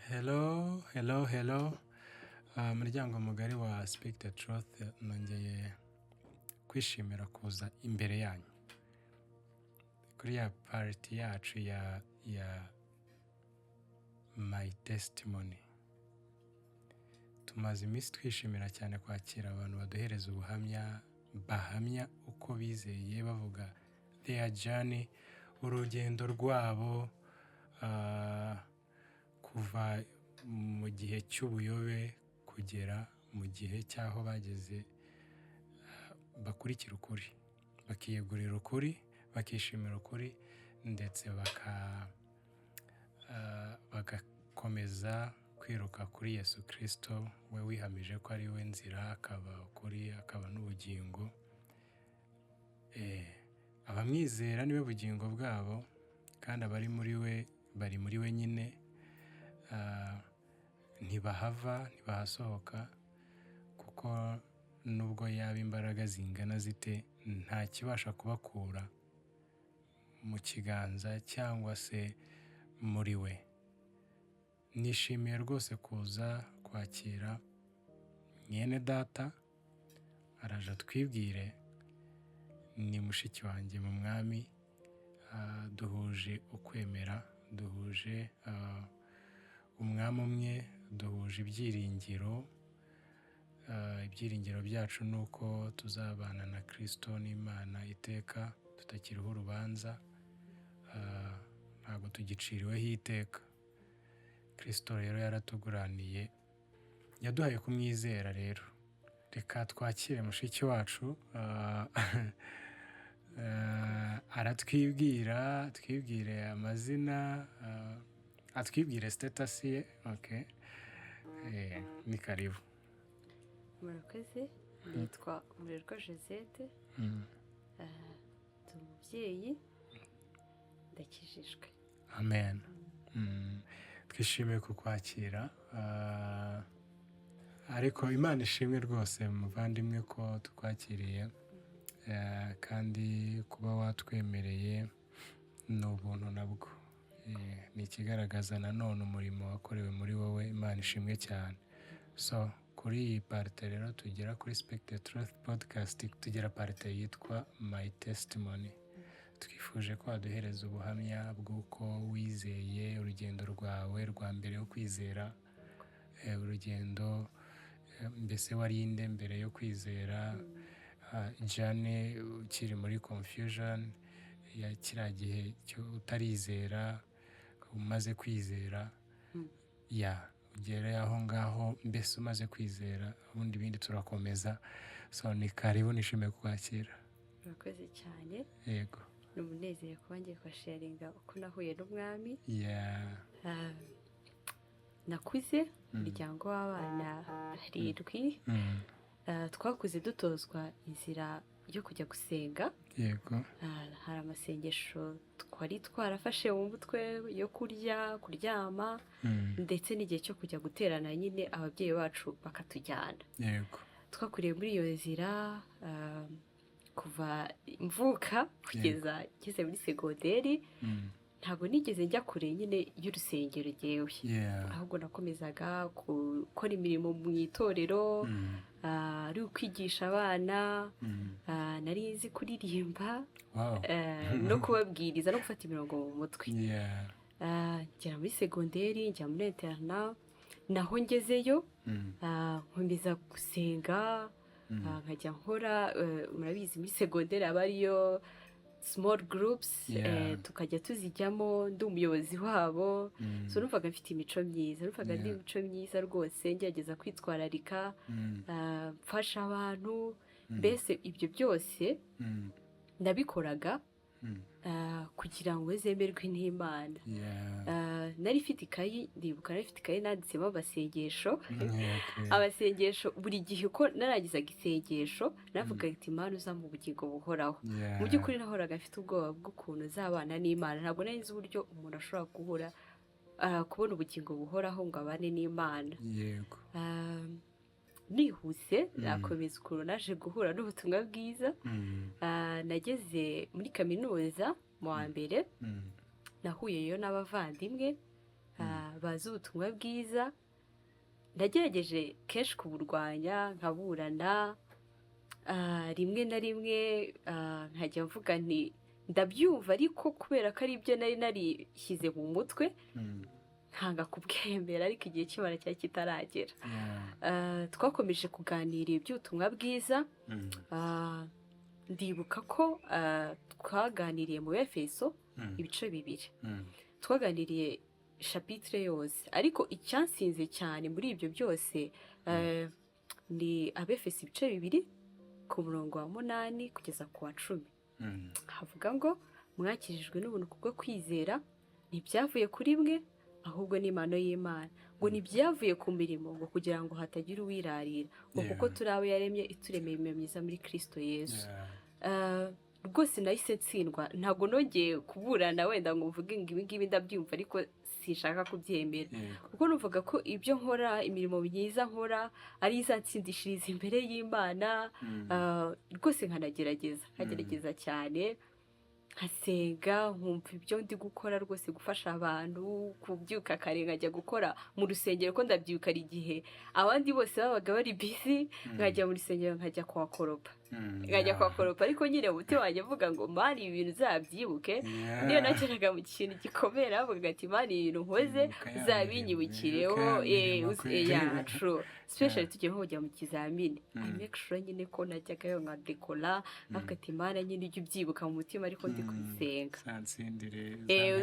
Hello, hello, hello. Umuryango mugari wa Speak the Truth, nongeye kwishimira kuza imbere yanyu kuri ya part yacu ya My Testimony. Tumaze iminsi twishimira cyane kwakira abantu baduhereza ubuhamya, bahamya uko bizeye, bavuga their journey, urugendo rwabo kuva mu gihe cy'ubuyobe kugera mu gihe cy'aho bageze bakurikira ukuri, bakiyegurira ukuri, bakishimira ukuri, ndetse bagakomeza kwiruka kuri Yesu Kirisito, we wihamije ko ari we nzira, akaba ukuri, akaba n'ubugingo. Abamwizera niwe bugingo bwabo, kandi abari muri we bari muri we nyine, ntibahava, ntibahasohoka, kuko nubwo yaba imbaraga zingana zite, nta kibasha kubakura mu kiganza cyangwa se muri we. Nishimiye rwose kuza kwakira mwene data, araje atwibwire, ni mushiki wanjye mu Mwami, duhuje ukwemera, duhuje umwami umwe, duhuje ibyiringiro. Ibyiringiro byacu ni uko tuzabana na Kirisito n'Imana iteka, tutakiriho urubanza, ntabwo tugiciriweho iteka. Kirisito rero yaratuguraniye, yaduhaye kumwizera. Rero reka twakire mushiki wacu, aratwibwira, twibwire amazina, atwibwire status ye. Okay. Ni karibu. Murakoze. Nitwa Umurerwa Josette. Ndi umubyeyi, ndakijijwe. Amen. Twishimiye kukwakira. Ariko Imana ishimwe rwose, muvandimwe, ko tukwakiriye. Kandi kuba watwemereye ni ubuntu nabwo. Ni ikigaragaza nanone umurimo wakorewe muri wowe. Imana ishimwe cyane. So kuri iyi part rero tugera kuri Speak the Truth Podcast, tugera part yitwa My Testimony. Twifuje ko waduhereza ubuhamya bw'uko wizeye, urugendo rwawe rwa mbere yo kwizera, urugendo mbese warinde mbere yo kwizera, journey ukiri muri confusion ya kiriya gihe cyo utarizera, umaze kwizera, ya ugere aho ngaho mbese umaze kwizera, ubundi ibindi turakomeza. So ni karibu, nishimiye kukwakira. Murakoze cyane. Yego. Ni umunezero kuba ngiye kubasharinga uko nahuye n'Umwami. Nakuze mu muryango w'abana barindwi. Twakuze dutozwa inzira yo kujya gusenga. Hari amasengesho twari twarafashe mu mutwe yo kurya, kuryama, ndetse n'igihe cyo kujya guterana nyine ababyeyi bacu bakatujyana. Twakuriye muri iyo nzira kuva mvuka kugeza ngeze muri segonderi. Ntabwo nigeze njya kure nyine y'urusengero jyewe, ahubwo nakomezaga gukora imirimo mu itorero, ari ukwigisha abana, nari nzi kuririmba, no kubabwiriza no gufata imirongo mu mutwe. Ngera muri segonderi, njya muri internat, naho ngezeyo nkomeza gusenga, nkajya nkora, murabizi muri segonderi aba ariyo small groups, tukajya tuzijyamo, ndi umuyobozi wabo. So numvaga mfite imico myiza, numvaga ndi imico myiza rwose, ngerageza kwitwararika, mfasha abantu, mbese ibyo byose nabikoraga kugira ngo zemerwe n'Imana. Nari mfite ikayi, ndibuka nari mfite ikayi nanditsemo amasengesho. Amasengesho buri gihe uko narangizaga isengesho navugaga ati: "Imana, uza mu bugingo buhoraho." Mu by'ukuri nahoraga mfite ubwoba bw'ukuntu nzabana n'Imana. Ntabwo nari nzi uburyo umuntu ashobora guhura, kubona ubugingo buhoraho ngo abane n'Imana. Nihuse nakomeza ukuntu naje guhura n'ubutumwa bwiza. Nageze muri kaminuza mu wa mbere, nahuyeyo n'abavandimwe. bazi ubutumwa bwiza. Nagerageje kenshi kuburwanya, nkaburana, rimwe na rimwe nkajya mvuga nti ndabyumva, ariko kubera ko ari ibyo nari narishyize mu mutwe, nkanga kubwemera, ariko igihe cy'Imana cyari kitaragera. Twakomeje kuganira iby'ubutumwa bwiza. Ndibuka ko twaganiriye mu Befeso ibice 2. Twaganiriye chapitre yose, ariko icyansinze cyane muri ibyo byose ni Abefeso ibice 2 ku murongo wa 8 kugeza ku wa 10. Havuga ngo: "Mwakirijwe n'ubuntu kubwo kwizera, ntibyavuye kuri mwe, ahubwo ni impano y'Imana," ngo ntibyavuye ku mirimo, ngo kugira ngo hatagira uwirarira, ngo kuko turi abo yaremye, ituremeye imirimo myiza muri Kristo Yesu. Rwose nahise ntsindwa, ntabwo nongeye kuburana wenda ngo mvuge ngo ibi ngibi ndabyumva ariko sinshaka kubyemera, kuko numvaga ko ibyo nkora, imirimo myiza nkora, ari izansindishiriza imbere y'Imana. Rwose nkanagerageza, nkagerageza cyane, nkasenga, nkumva ibyo ndi gukora rwose, gufasha abantu, kubyuka kare nkajya gukora mu rusengero, ko ndabyibuka ari igihe abandi bose babaga bari busy, nkajya mu rusengero, nkajya kuhakoropa, nkajya kuhakoropa, ariko nyine umutima wanjye avuga ngo: "Mana, ibi bintu uzabyibuke." Niyo nageraga mu kintu gikomeye, navugaga ati: "Mana, ibi bintu nkoze Ibuka ya uzabinyibukireho." mirimo, ibuka ya mirimo kweli. Yeah, true, especially tugiye nko kujya mu kizamini, I make sure nyine ko najyagayo nkadekora, nkavuga ati: "Mana, nyine ujye ubyibuka mu mutima," ariko ndi kubisenga. Uzansindire,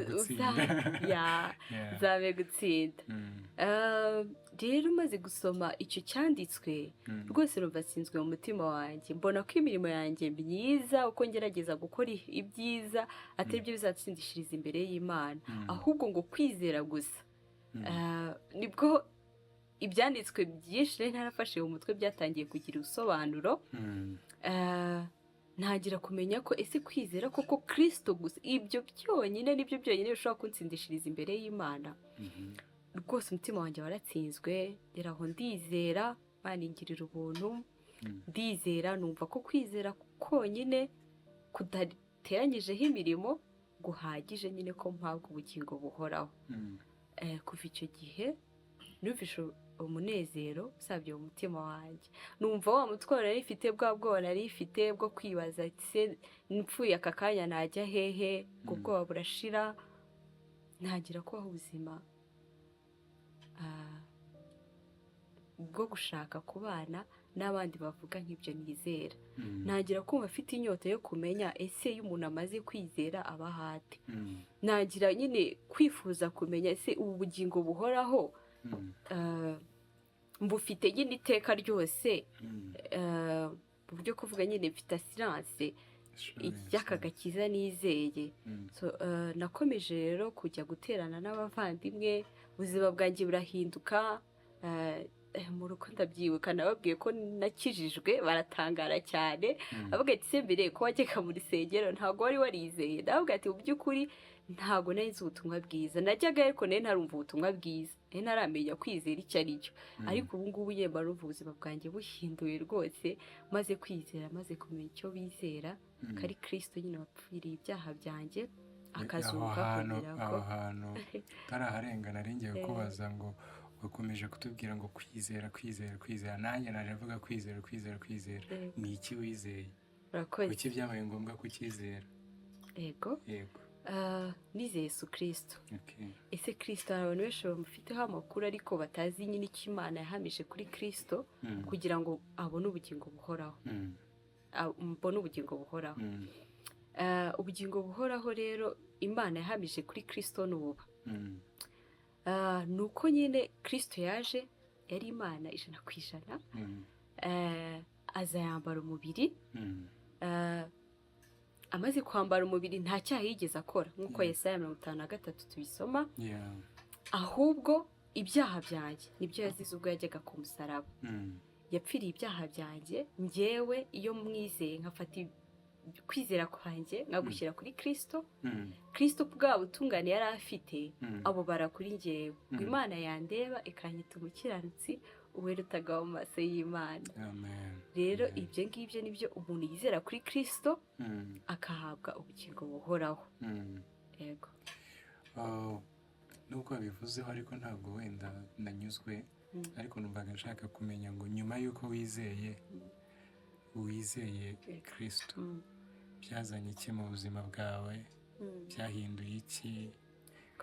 uzampe gutsinda. Uzampe gutsinda. Rero umaze gusoma icyo cyanditswe, rwose numva nsinzwe mu mutima wanjye, mbona ko imirimo yanjye myiza, uko ngerageza gukora ibyiza, atari byo bizatsindishiriza imbere y'Imana, ahubwo ngo kwizera gusa. Nibwo ibyanditswe byinshi nari ntarafashe mu mutwe byatangiye kugira ubusobanuro. Ntangira kumenya ko ese kwizera koko Kirisito gusa, ibyo byonyine nibyo byonyine bishobora kunsindishiriza imbere y'Imana. Rwose umutima wanjye waratsinzwe, ngera aho ndizera, baningirira ubuntu. Ndizera, numva ko kwizera konyine kudateranyijeho imirimo guhagije nyine ko mpabwa ubugingo buhoraho. Kuva icyo gihe numvishe umunezero usabye mu mutima wanjye, numva wa mutwaro nari mfite, bwa bwoba nari mfite bwo kwibaza se mpfuye aka kanya najya hehe, ubwo bwoba burashira, ntangira kubaho ubuzima bwo gushaka kubana n'abandi bavuga nk'ibyo nizera. Ntangira kumva afite inyota yo kumenya ese iyo umuntu amaze kwizera aba ahate. Ntangira nyine kwifuza kumenya ese ubu bugingo buhoraho mbufite nyine iteka ryose, mu buryo kuvuga nyine mfite assurance Assurance, y'aka gakiza nizeye. So, nakomeje rero kujya guterana n'abavandimwe, ubuzima bwanjye burahinduka. Mu rugo ndabyibuka nababwiye ko nakijijwe, baratangara cyane. Avuga ati: "Se mbere ko wajyaga mu rusengero ntabwo wari warizeye?" Ndavuga ati: "Mu by'ukuri ntabwo nari nzi ubutumwa bwiza, najyaga ariko nari ntarumva ubutumwa bwiza, nari ntaramenya kwizera icyo ari cyo. Ariko ubu ngubu yemba numva ubuzima bwanjye buhinduye rwose, maze kwizera, maze kumenya icyo bizera, ko ari Kirisito nyine wapfiriye ibyaha byanjye, akazuka," Aho hantu, kugira ngo aho hantu utaraharenga, nari ngiye kukubaza ngo wakomeje kutubwira ngo kwizera, kwizera, kwizera, nanjye naje mvuga kwizera, kwizera, kwizera. Ni iki wizeye? Urakoze. Kuki byabaye ngombwa kucyizera? Yego. Yego. Nizeye Yesu Kirisito. Ese Kirisito, hari abantu benshi bamufiteho amakuru ariko batazi nyine icyo Imana yahamije kuri Kirisito kugira ngo abone ubugingo buhoraho. Mbone ubugingo buhoraho. Ubugingo buhoraho rero Imana yahamije kuri Kirisito ni ubu: ni uko nyine Kirisito yaje, yari Imana 100%, aza yambara umubiri. Amaze kwambara umubiri nta cyaha yigeze akora, nk'uko Yesaya 53 tubisoma. Ahubwo ibyaha byanjye nibyo yazize ubwo yajyaga ku musaraba. Yapfiriye ibyaha byanjye njyewe. Iyo mwizeye, nkafata kwizera kwanjye nkagushyira kuri Kirisito, Kirisito bwa butungane yari afite abubara kuri njyewe, ngo Imana yandeba ikanyita umukiranutsi, uwera utagawa mu maso y'Imana. Amen. Rero Amen. ibyo ngibyo nibyo umuntu yizera kuri Kirisito, akahabwa ubugingo buhoraho. Yego. Oh, Nubwo wabivuzeho, ariko ntabwo wenda nanyuzwe, ariko numvaga nshaka kumenya ngo nyuma y'uko wizeye Kirisito, byazanye iki mu buzima bwawe? Byahinduye iki?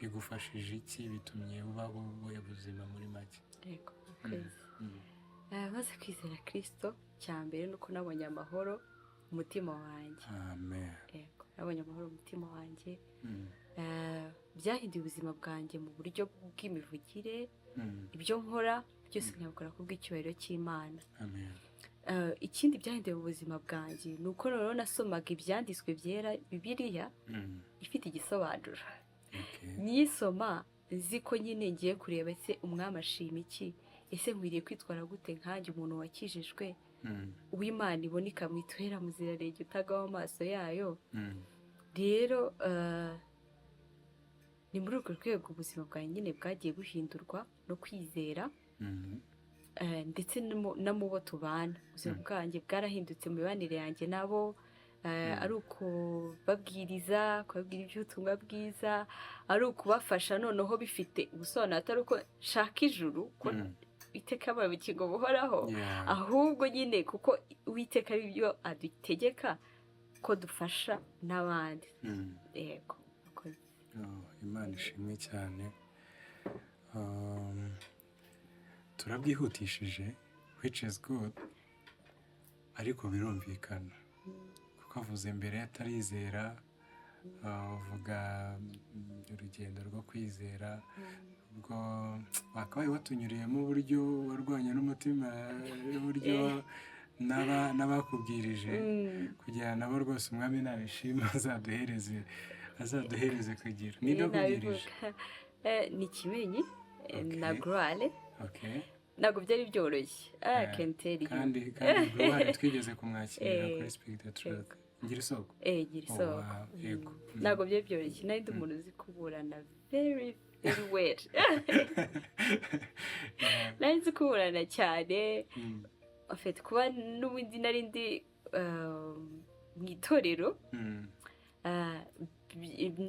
Bigufashije iki? Bitumye ubaho ubuhe buzima muri make? Yego, murakoze. Maze kwizera Kirisito, cya mbere ni uko nabonye amahoro mu mutima wanjye. Amen. Yego, nabonye amahoro mu mutima wanjye. Byahinduye ubuzima bwanjye mu buryo bw'imivugire. Ibyo nkora byose nkabikora kubw'icyubahiro cy'Imana. Amen. Ikindi byahinduye mu buzima bwanjye ni uko noneho nasomaga ibyanditswe byera, Bibiliya, ifite igisobanuro. Nyisoma nzi ko nyine ngiye kureba: ese Umwami ashima iki? Ese nkwiriye kwitwara gute nkanjye umuntu wakijijwe, uw'Imana ibona ikamwita muziranenge, utagaho amaso yayo? Rero ni muri urwo rwego ubuzima bwanjye nyine bwagiye buhindurwa no kwizera, ndetse no mu bo tubana. Ubuzima bwanjye bwarahindutse mu mibanire yanjye nabo, ari ukubabwiriza, kubabwira iby'ubutumwa bwiza, ari ukubafasha noneho bifite ubusobanuro, atari uko nshaka ijuru ko iteka yabaye ubugingo buhoraho, ahubwo nyine kuko Uwiteka ari byo adutegeka ko dufasha n'abandi. Yego, murakoze. Oh, Imana ishimwe cyane. Turabwihutishije, which is good, ariko birumvikana kuko avuze mbere atarizera, uvuga urugendo rwo kwizera, ubwo wakabaye watunyuriyemo uburyo warwanya n'umutima, uburyo n'abakubwirije, kugira nabo rwose Umwami nabishima azaduhereze kugira. Ninde wakubwirije? Nabivuga. Ni Kimenyi na Gloire. Ntabwo byari byoroshye. I can tell you. Kandi Gloire twigeze kumwakira kuri Speak the Truth. Ngira Isoko. Gira Oh, Isoko. wow. Yego. Ntabwo byari byoroshye. Nari ndi umuntu uzi kuburana very very well. Nari nzi kuburana cyane. En fait, kuba n'ubundi nari ndi mu itorero,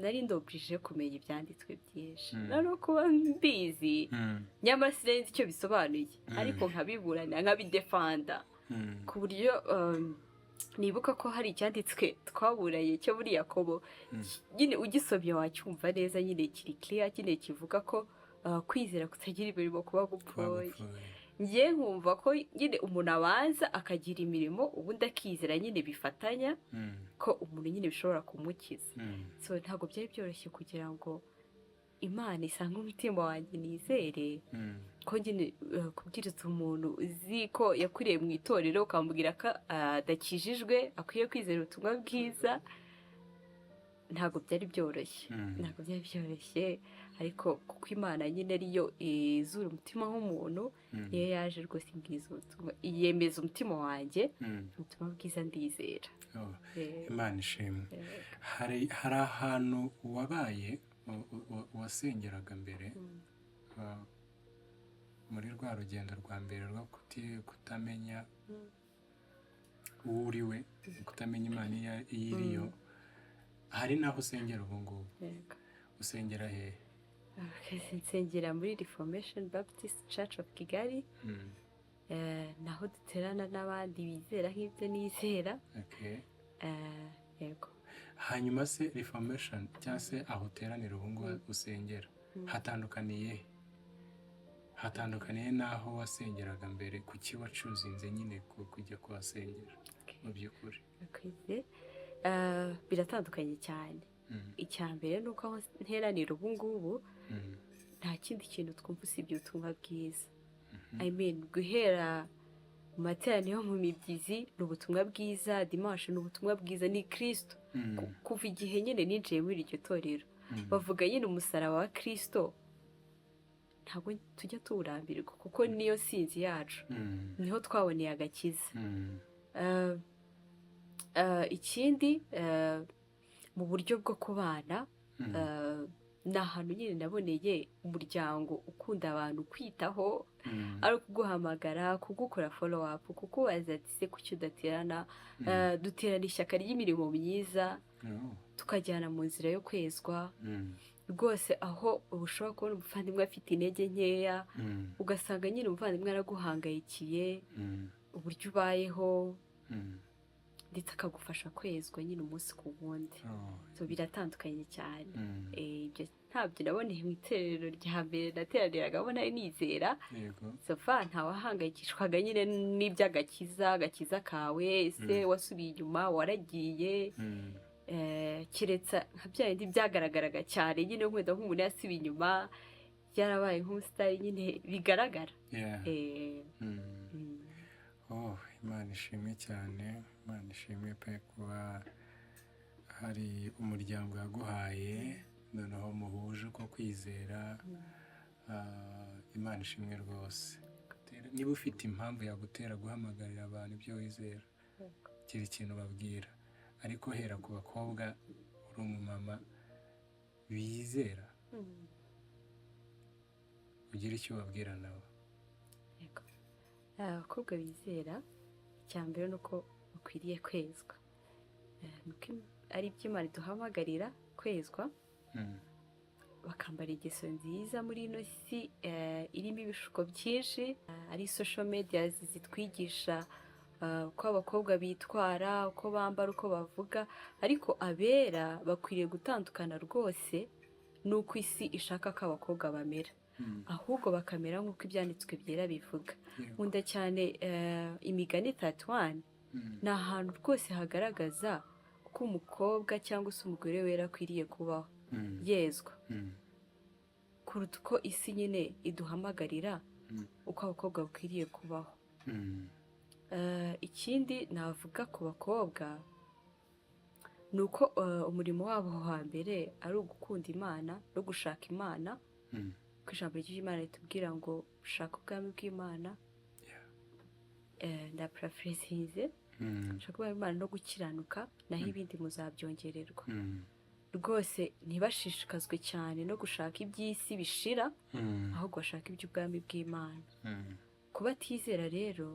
nari ndi obligé kumenya ibyanditswe byinshi. Noneho kuba mbizi, nyamara sinari nzi icyo bisobanuye, ariko nkabiburana, nkabidefanda, ku buryo nibuka ko hari icyanditswe twaburanye cyo muri Yakobo. Nyine ugisomye wacyumva neza, nyine kiri clear, nyine kivuga ko kwizera kutagira imirimo kuba kuba gupfuye. Gupfuye. Ngiye nkumva ko nyine umuntu abanza akagira imirimo, ubundi akizera, nyine bifatanya, ko umuntu nyine bishobora kumukiza. So ntabwo byari byoroshye kugira ngo Imana isange umutima wanjye nizere, ko nyine kubwiriza umuntu uzi ko yakuriye mu itorero, ukamubwira ko adakijijwe akwiye kwizera ubutumwa bwiza, ntabwo byari byoroshye. Ntabwo byari byoroshye, ariko kuko Imana nyine ariyo izura umutima w'umuntu, niyo yaje rwose imbwiriza ubutumwa, yemeza umutima wanjye ubutumwa bwiza, ndizera. Oh, Imana ishimwe. Hari ahantu wabaye wasengeraga mbere, muri rwa rugendo rwa mbere rwo kutamenya uwo uri we, kutamenya Imana iyo iriyo, hari n'aho usengera ubu ngubu? Yego. Usengera hehe? Okay, nsengera muri Reformation Baptist Church of Kigali, naho duterana n'abandi bizera nk'ibyo nizera. Yego. Hanyuma se Reformation, cyangwa se aho uteranira ubu ngubu usengera, hatandukaniye he? Hatandukaniye n'aho wasengeraga mbere? Kuki wachoosinze nyine kujya kuhasengera mu by'ukuri? Murakoze. Biratandukanye cyane. Icya mbere ni uko aho nteranira ubu ngubu nta kindi kintu twumva usibye ubutumwa bwiza. I mean, guhera mu materaniro yo mu mibyizi ni ubutumwa bwiza, dimanche ni ubutumwa bwiza, ni Kirisito. Kuva igihe nyine ninjiye muri iryo torero, bavuga nyine umusaraba wa Kirisito, ntabwo tujya tuwurambirwa kuko niyo sinzi yacu, niho twaboneye agakiza. Ikindi, mu buryo bwo kubana, ni ahantu nyine naboneye umuryango ukunda abantu, kwitaho, ari ukuguhamagara, kugukora follow up, kukubaza ati: "Se kuki udaterana?" Duterana ishyaka ry'imirimo myiza, tukajyana mu nzira yo kwezwa. Rwose aho uba ushobora kubona umuvandimwe afite intege nkeya, ugasanga nyine umuvandimwe araguhangayikiye, uburyo ubayeho, ndetse akagufasha kwezwa nyine umunsi ku wundi. So biratandukanye cyane. Ibyo ntabyo naboneye mu itorero rya mbere nateraniragamo nari nizera. So far ntawahangayikishwaga nyine n'iby'agakiza, agakiza kawe, ese wasubiye inyuma, waragiye, keretse nka bya bindi byagaragaraga cyane nyine, wenda nk'umuntu yasubiye inyuma, yarabaye nk'umusitari nyine bigaragara. Oh, Imana ishimwe cyane, Imana ishimwe pe, kuba hari umuryango yaguhaye, noneho muhuje uko kwizera. Imana ishimwe rwose. Niba ufite impamvu yagutera guhamagarira abantu ibyo wizera, gira ikintu babwira, ariko hera ku bakobwa, uri umumama bizera, ugire icyo ubabwira nabo. Yego. Abakobwa bizera, icya mbere ni uko bakwiriye kwezwa. Ni uko ari byo Imana iduhamagarira, kwezwa, bakambara ingeso nziza muri ino si irimo ibishuko byinshi, ari social media zitwigisha uko abakobwa bitwara, uko bambara, uko bavuga, ariko abera bakwiriye gutandukana rwose n'uko isi ishaka ko abakobwa bamera, ahubwo bakamera nk'uko Ibyanditswe Byera bivuga. Nkunda cyane Imigani 31. Ni ahantu rwose hagaragaza ko umukobwa cyangwa se umugore wera akwiriye kubaho yezwa kuruta uko isi nyine iduhamagarira uko abakobwa bakwiriye kubaho. Ikindi navuga ku bakobwa ni uko umurimo wabo wa mbere ari ugukunda Imana no gushaka Imana, ko ijambo ry'Imana ritubwira ngo ushake ubwami bw'Imana. Ndaparaphrasinze. Ushake ubwami bw'Imana no gukiranuka, naho ibindi muzabyongererwa. Rwose ntibashishikazwe cyane no gushaka iby'isi bishira, ahubwo bashaka iby'ubwami bw'Imana. Ku batizera rero,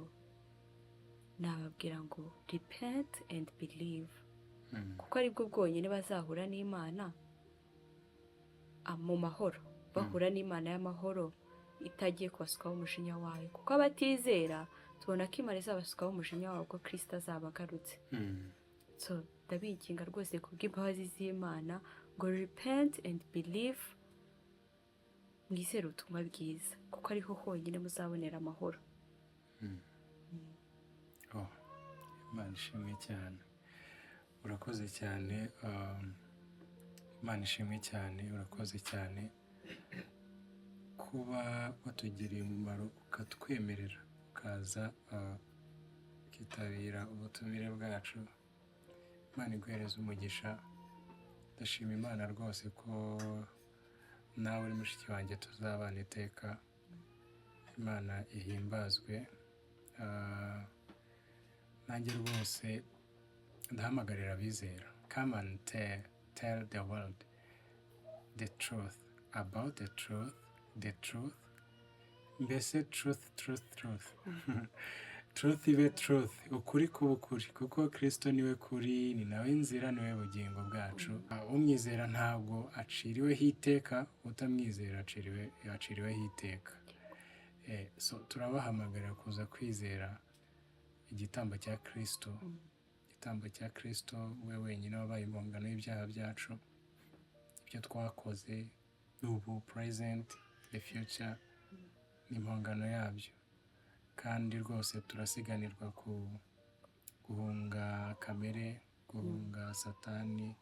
nababwira ngo repent and believe, kuko aribwo bwonyine bazahura n'Imana mu mahoro, bahura n'Imana y'amahoro itagiye kubasukaho umujinya wayo, kuko abatizera tubona ko Imana izabasukaho umujinya wayo ubwo Kirisito azaba agarutse. So ndabinginga rwose kubw'imbabazi z'Imana ngo repent and believe, mwizere ubutumwa bwiza, kuko ariho honyine muzabonera amahoro. Oh, Imana ishimwe cyane, urakoze cyane. Imana ishimwe cyane, urakoze cyane kuba watugiriye umumaro, ukatwemerera ukaza ukitabira ubutumire bwacu. Imana iguhereza umugisha. Ndashima Imana rwose ko nawe uri mushiki wanjye, tuzabana iteka. Imana ihimbazwe. Nanjye rwose ndahamagarira abizera, come and tell the world the truth about the truth, the truth, mbese truth, truth, truth, truth ibe truth, ukuri kuba ukuri, kuko Kirisito niwe kuri, ni nawe nzira, niwe bugingo bwacu. Umwizera ntabwo aciriweho iteka, utamwizera aciriweho iteka. So turabahamagarira kuza kwizera igitambo cya Kirisito, igitambo cya Kirisito, we wenyine wabaye impongano y'ibyaha byacu, ibyo twakoze ubu, present, the future, ni impongano yabyo. Kandi rwose turasiganirwa ku guhunga kamere, guhunga Satani,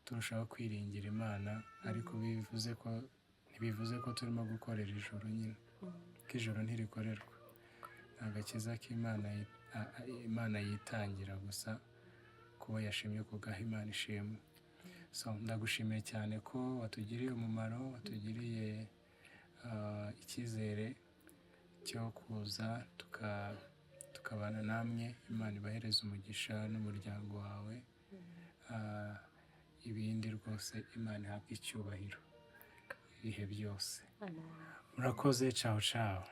turushaho kwiringira Imana, ariko bivuze ko ntibivuze ko turimo gukorera ijoro nyine, ko ijoro ntirikorerwa. Ni agakiza k'Imana, Imana yitangira gusa kuba yashimye kugaha. Imana ishimwe. So ndagushimiye cyane ko watugiriye umumaro, watugiriye icyizere cyo kuza tukabana namwe. Imana ibahereze umugisha n'umuryango wawe. Ibindi rwose Imana ihabwe icyubahiro ibihe byose. Murakoze, ciao ciao.